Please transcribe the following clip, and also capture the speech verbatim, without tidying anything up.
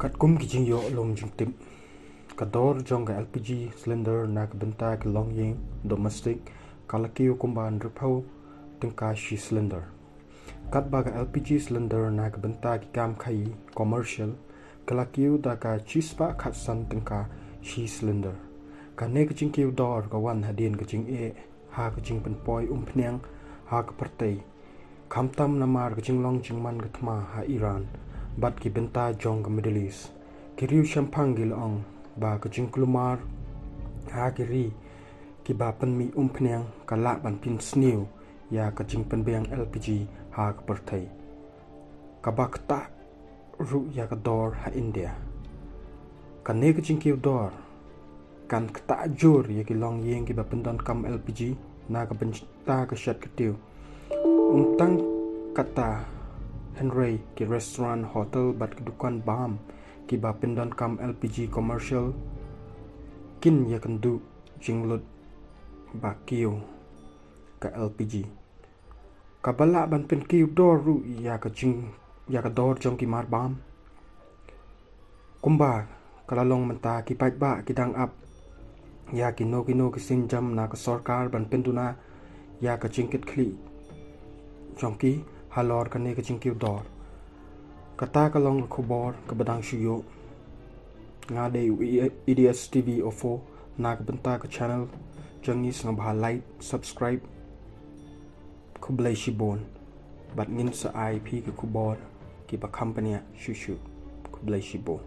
Katkum ki jingïoh lum jingtip, ka dor jong ka L P G cylinder na ka bynta ki longïing domestic ka la kiew kumba hynriewphew tyngka shi cylinder. Katba ka L P G cylinder na ka bynta ki kam khaïi commercial ka la kiew da ka shispah khatsan tyngka shi cylinder. Kane ka jingkiew dor ka wan hadien ka jingeh ha ka jingpynpoi umphniang ha ka pyrthei, khamtam namar ka jinglong jingman ka thma ha Iran bad ki bynta jong ka Middle East. Ki riew shemphang ki la ong ba ka jingkulmar ha ki ri kiba pynmih umphniang ka lah ban pynsniew ïa ka jingpynbiang L P G ha ka pyrthei, kaba ktah ruh ïa ka dor ha India. Kane ka jingkiew dor kan ktah jur ïa ki longïing kiba pyndonkam L P G na ka bynta ka shet ka tiew. Ym tang kata, hynrei ki restaurant, hotel bad ki dukan bam kiba pyndonkam L P G commercial kin ïakynduh jinglut ba kiew ka L P G, kaba lah ban pynkiew dor ruh ïa ka jing ïa ka dor jong ki mar bam. Kumba ka la long mynta, ki paidbah ki dang ap ïa kino kino ki sienjam na ka sorkar ban pynduna ïa ka jingkitkhlieh jong ki halor kane ka jingkiew dor. Kata ka long ka khubor kaba dang shu ïoh. Nga dei u E D S T V O four na ka bynta ka channel jong ngi. Sngewbha like, subscribe. Khublei shibun. Bad ngin sa ai phi ki khubor kiba kham bniah shuh shuh. Khublei shibun.